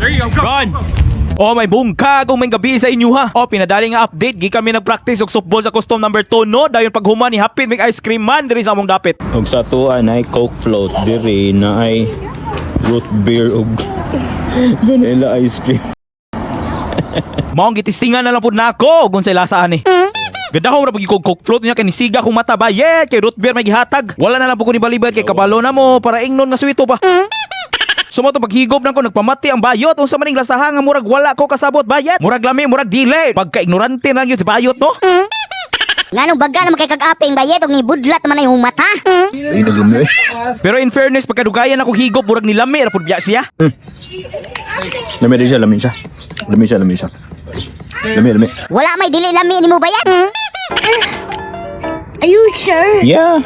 There you go. Go. Run! Oh, may bungkag ug may gabi sa inyo ha. Oh, pinadali nga update, gi kami nagpractice og softball sa custom number 2, no. Dayon paghuman ni hapit may ice cream man diri sa among dapit. Og sa atuan ay Coke float, diri na ay root beer ug vanilla ice cream. Maong gitistingan na lang pud nako ug unsay lasa ani. Gadahom ra pag kog Coke float niya kay nisiga kong mata ba yeah, kay root beer may gihatag. Wala na lang pud ko ni balibad kay kabalo na mo para ingnon nga swito ba. Sumoto paghigob nang ko, nagpamati ang bayot. Unsa man ning lasaha nga murag wala ko kasabot, bayot? Murag lami, murag dili. Pagka ignorante lang yun si bayot, no? Nganong baga naman kay kag-aping, bayet, og nibudlat naman ay mata. Ay, naglumi eh. Pero in fairness, pagkadugayan ako higop, murag nilami ra pud biya siya. Lami din siya, lami siya. Lami siya, lami siya. Lami, lami. Wala may dili lami nimo, bayet. Are you sure? Yeah.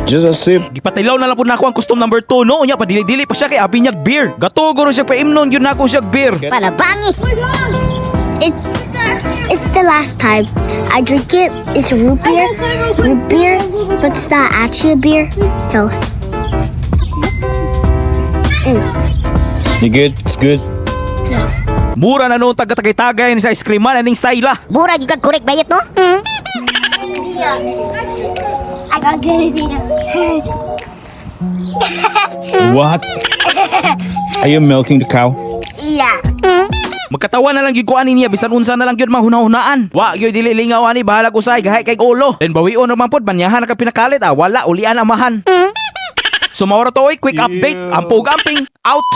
Just a sip. Gipatilaw na lang pud nako ang custom number 2, no. Unya padili-dili pa siya kay abi niyag beer. Gatugo ro siya paimnon gyud nako siya beer. Panabangi. It's the last time I drink it. It's root beer, but it's not actually a beer. So You good? It's good. Mura na noon taga-tagay-tagay ni sa ice cream man aning style ah. Mura gyud kag correct, bayet, no? I got good idea. What? Are you milking the cow? Yeah. Magkatawa na lang gyud ko ani niya bisan unsa na lang gyud mahunahunaan. Wa gyud dili lingaw ani, bahalag usay gahay kay ulo. Then bawion ra man pod banyahan na ka pinakalit ah, wala ulian amahan. So mao ra to oy, quick update. Ampog amping out.